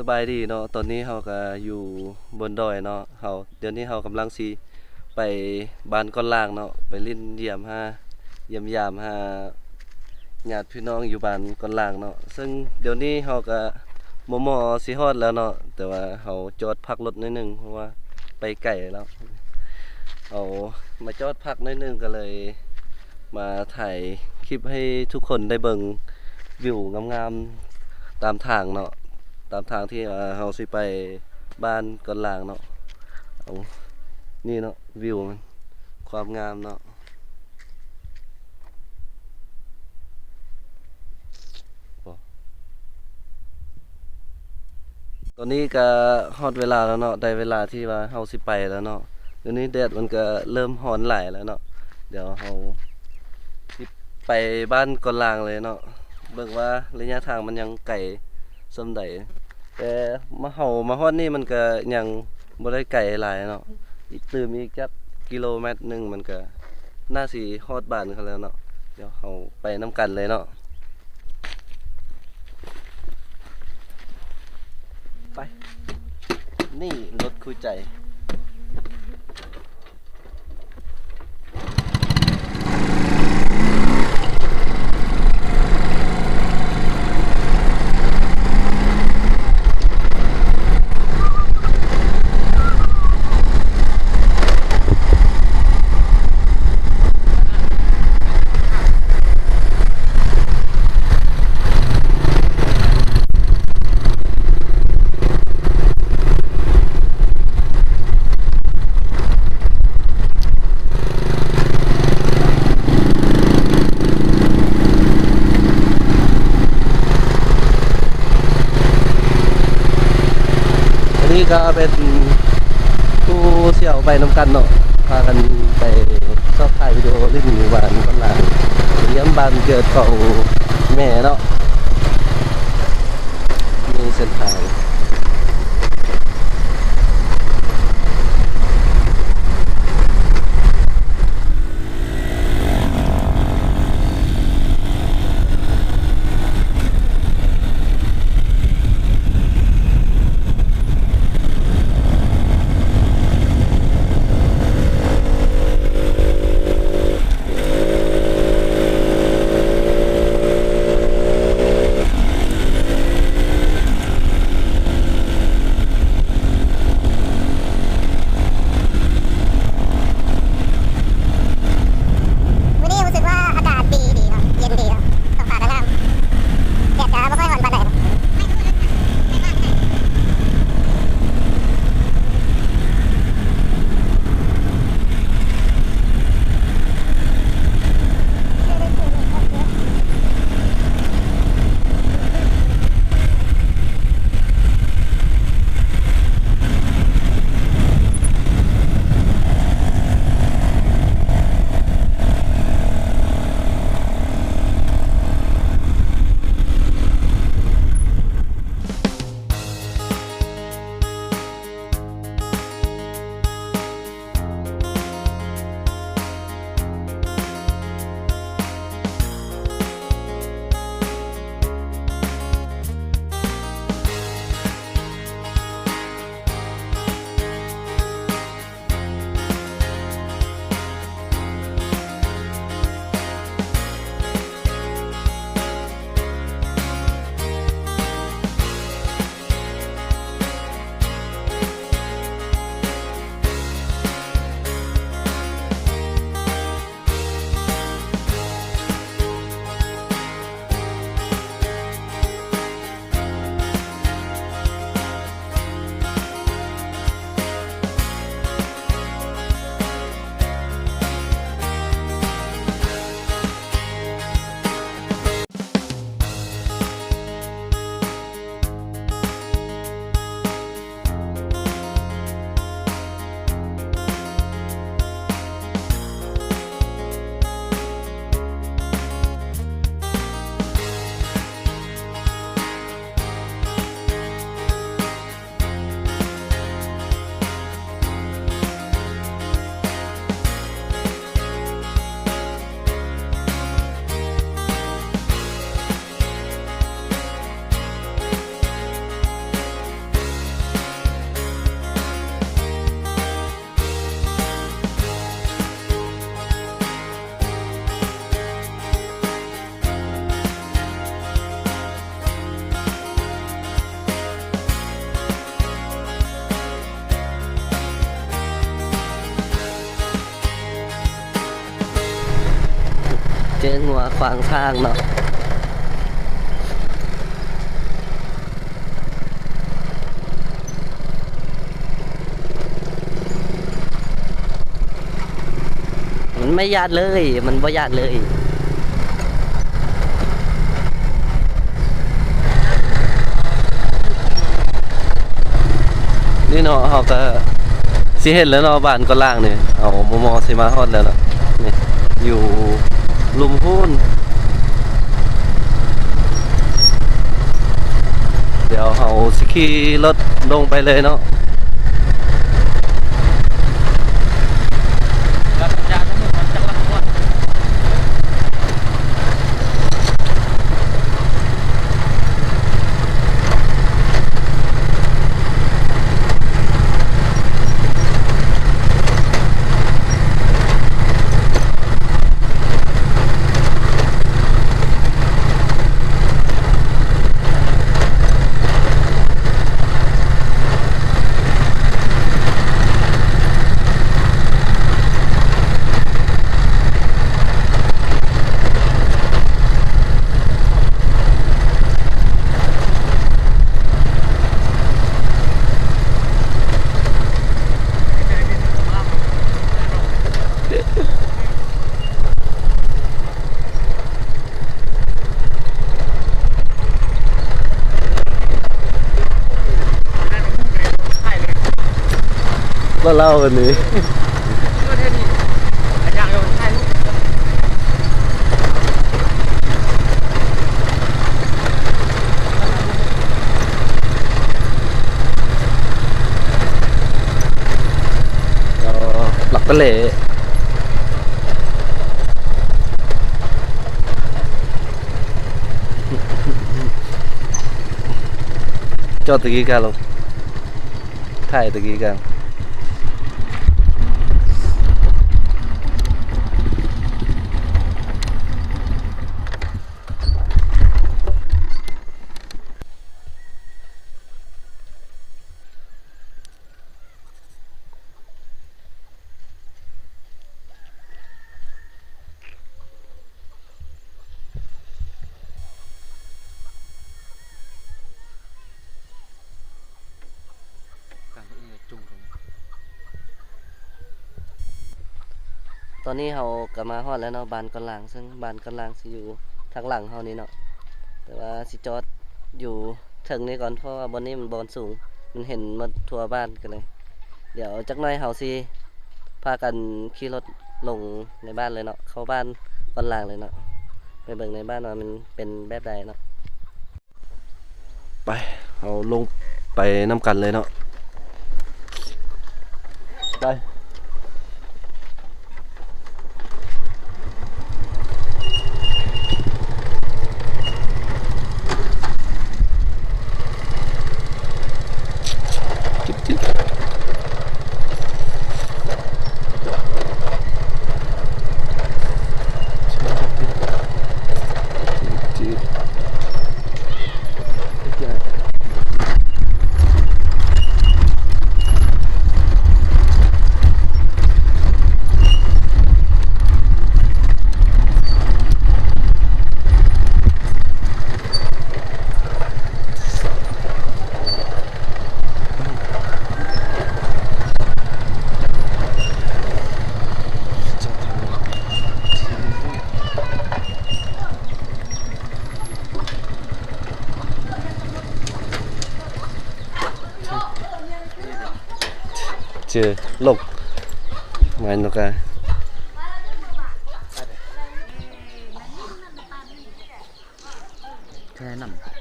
ສະບາຍດີເນາະ, ຕອນນີ້ເຮົາກະຢູ່ບົນດອຍເນາະ. ເຮົາ ດຽວນີ້ເຮົາກຳລັງຊິໄປບ້ານກ່ອນລ່າງເນາະ, ໄປຫຼິ້ນຢ້ຽມຫາ ຢ້ຽມຢາມຫາຍາດພີ່ນ້ອງຢູ່ບ້ານກ່ອນລ່າງເນາະ. ເຊິ່ງດຽວນີ້ເຮົາກະມໍ່ໆຊິຮອດແລ້ວເນາະ, ແຕ່ວ່າເຮົາຈອດພັກລົດໜ້ອຍໜຶ່ງ ເພາະວ່າໄປໄກແລ້ວ. ເຮົາມາຈອດພັກໜ້ອຍໜຶ່ງ ກະເລີຍ ມາຖ່າຍຄລິບໃຫ້ທຸກຄົນໄດ້ເບິ່ງວິວງາມໆຕາມທາງເນາະ, ຕາມທາງທີ່ ເອີ ເຮົາຊິໄປບ້ານກ່ອນລ່າງເນາະ. ເອົາ ນີ້ເນາະ ວິວມັນ ຄວາມງາມເນາະ. ຕອນນີ້ກະຮອດເວລາແລ້ວເນາະ, ໄດ້ເວລາທີ່ວ່າເຮົາຊິໄປແລ້ວເນາະ. ດຽວນີ້ແດດມັນກະເລີ່ມຮ້ອນຫຼາຍແລ້ວເນາະ, ດຽວເຮົາຊິໄປບ້ານກ່ອນລ່າງເລີຍເນາະ, ເບິ່ງວ່າໄລຍະທາງມັນຍັງໄກສ່ຳໃດ. ແຕ່ມາ ເຮົາມາຮອດນີ້ມັນກະຍັງບໍ່ໄດ້ໄກຫຼາຍເນາະ, ອີກຕື່ມອີກຈັກກິໂລແມັດໜຶ່ງ ມັນກະໜ້າຊິຮອດບ້ານເຂົາແລ້ວເນາະ. ດຽວເຮົາໄປນຳກັນເລີຍເນາະ. ໄປ ນີ້ລົດຄູ່ໃຈ. ອັນນີ້ກະເປັນຄູ່ສ່ຽວໄປນຳກັນເນາະ, ພາກັນໄປຊອກຖ່າຍວິດີໂອຫຼິ້ນຢູ່ບ້ານກ່ອນລ່າງ, ຢ້ຽມບ້ານເກີດຂອງແມ່ເນາະ. ມີເສັ້ນທາງ ອັນ ລ້ຽງງົວຂວາງທາງເນາະ. ມັນບໍ່ຢ້ານເລີຍ ມັນບໍ່ຢ້ານເລີຍ. ນີ້ເນາະ ເຮົາກະຊິເຫັນແລ້ວເນາະ ບ້ານກ່ອນລ່າງນີ້ ເຮົາມໍ່ໆຊິມາຮອດແລ້ວເນາະ. ນີ້ ຢູ່ລຸ່ມພຸ້ນ. ດຽວເຮົາຊິຂີ່ລົດລົງໄປເລີຍເນາະ. ບໍ່ເລົ່າບັດນີ້. ເອີ ຫຼັກກະເລ ຈອດຕະກີ້ການ ຖ່າຍຕະກີ້ການ. ຕອນນີ້ເຮົາກະມາຮອດແລ້ວເນາະ ບ້ານກ່ອນລ່າງ ເຊິ່ງບ້ານກ່ອນລ່າງຊິຢູ່ທາງຫຼັງເຮົານີ້ເນາະ ແຕ່ວ່າຊິຈອດຢູ່ເທິງນີ້ກ່ອນ ເພາະວ່າບ່ອນນີ້ມັນບ່ອນສູງ ມັນເຫັນໝົດທົ່ວບ້ານ ກະເລີຍ ດຽວຈັກໜ້ອຍເຮົາຊິພາກັນຂີ່ລົດລົງໃນບ້ານເລີຍເນາະ ເຂົ້າບ້ານກ່ອນລ່າງເລີຍເນາະ ໄປເບິ່ງໃນບ້ານວ່າມັນເປັນແບບໃດເນາະ. ໄປ ເຮົາລົງໄປນຳກັນເລີຍເນາະ ໄປ. ເຈີຫຼົກ ມານົກກາ ແນະນຳ.